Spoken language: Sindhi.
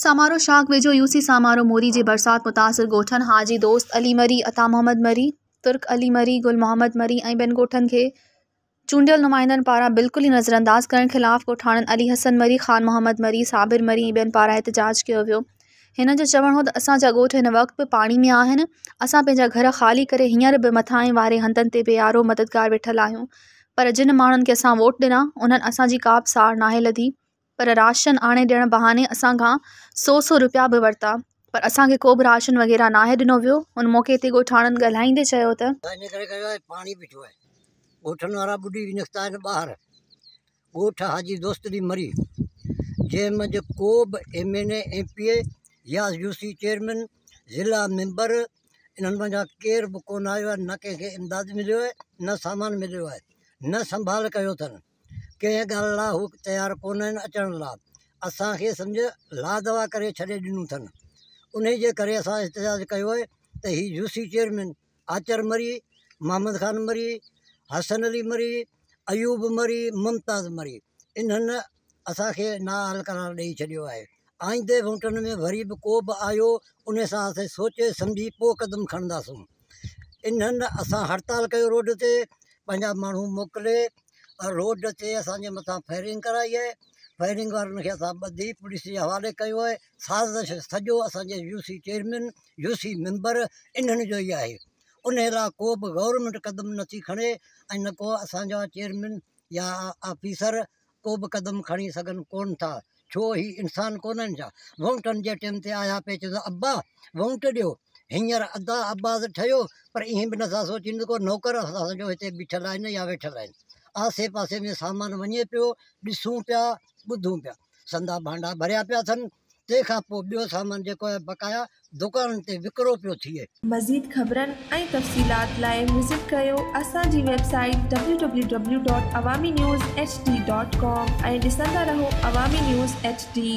سامارو شاخ ويجهو يوسي سامارو موري جي برسات متاثر ڳوٺن حاجي دوست علي مري، عطا محمد مري، ترڪ علي مري، گل محمد مري ۽ ٻين ڳوٺن کي چونڊيل نمائندن پاران بلڪل ئي نظرانداز ڪرڻ خلاف ڳوٺاڻن علي حسن مري، خان محمد مري، صابر مري ۽ ٻين پاران احتجاج ڪيو ويو. هنن جو چوڻ هو ته اسان جا ڳوٺ هن وقت به پاڻي ۾ آهن، اسان پنهنجا گهر خالي ڪري هينئر به مٿانهين واري هنڌن تي بي يارو مددگار ويٺل آهيون پر جن ماڻهن کي اسان ووٽ ڏنا انهن اسان جي ڪا به سار ناهي لڌي. پر راشن آڻي ڏيڻ بهاني اسان کان سو سو روپيا به ورتا پر اسان کي ڪو به راشن وغيره ناهي ڏنو ويو ان موقعي تي ڳوٺاڻن ڳالهائيندي چيو ته. ان ڪري ڪيو آهي پاڻي بيٺو آهي ڳوٺن وارا ٻڏي نڪتا آهن ٻاهر ڳوٺ حاجي دوست علي مري جنهن منجهه ڪو به M N A M P A يا يو سي چيئرمين ضلع ميمبر انهن منجهان ڪير به ڪونه آيو آهي نه ڪنهن کي امداد مليو آهي نه سامان مليو آهي نه سنڀال ڪيو اٿن ڪنهن ڳالهه لاء هو تيار ڪونه آهن اچڻ لاء اسان کي سمجهه لادوا ڪري ڇڏي ڏنو اٿن انهي جي ڪري اسان احتجاج ڪيو آهي ته هي يو سي چيئرمين آچر مري، محمد خان مري، حسن علي مري، ايوب مري، ممتاز مري انهن اسان کي نااهل قرار ڏئي ڇڏيو آهي آئيندي ووٽن ۾ وري به ڪو به آيو انهي سان اسين سوچي سمجهي پوء قدم کڻنداسون انهن اسان هڙتال ڪيو روڊ تي پنهنجا ماڻهو موڪلي روڊ تي اسان جي مٿان فائرنگ ڪرائي آهي فائرنگ وارن کي اسان ٻڌي پوليس جي حوالي ڪيو آهي سازش سڄو اسان جي U C chairman U C member انهن جو ئي آهي ان لاء ڪو به گورنمينٽ قدم نٿي کڻي ۽ نه ڪو اسان جا چيئرمين يا آفيسر ڪو به قدم کڻي سگهن ڪون ٿا ڇو هي انسان ڪونهن ڇا وونٽن جي ٽيم تي آيا پئي چون ابا وونٽ ڏيو هينئر ادا عباس ٺهيو پر ائين به نٿا سوچين ته ڪو نوڪر اسان جو هتي بيٺل آهن يا ويٺل آهن آسي پاسي ۾ سامان وڃي پيو ڏسون پيا ٻڌون پيا سندا ڀانڊا ڀريا پيا اٿن تنهن کان پوء ٻيو سامان جيڪو آهي بقايا دڪانن تي وڪرو پيو ٿئي. مزيد خبرن ۽ تفصيلات لاء وزٽ ڪريو اسان جي website W W W dot Awami news H D dot com ۽ ڏسندا رهو عوامي نيوز ايڇ ڊي.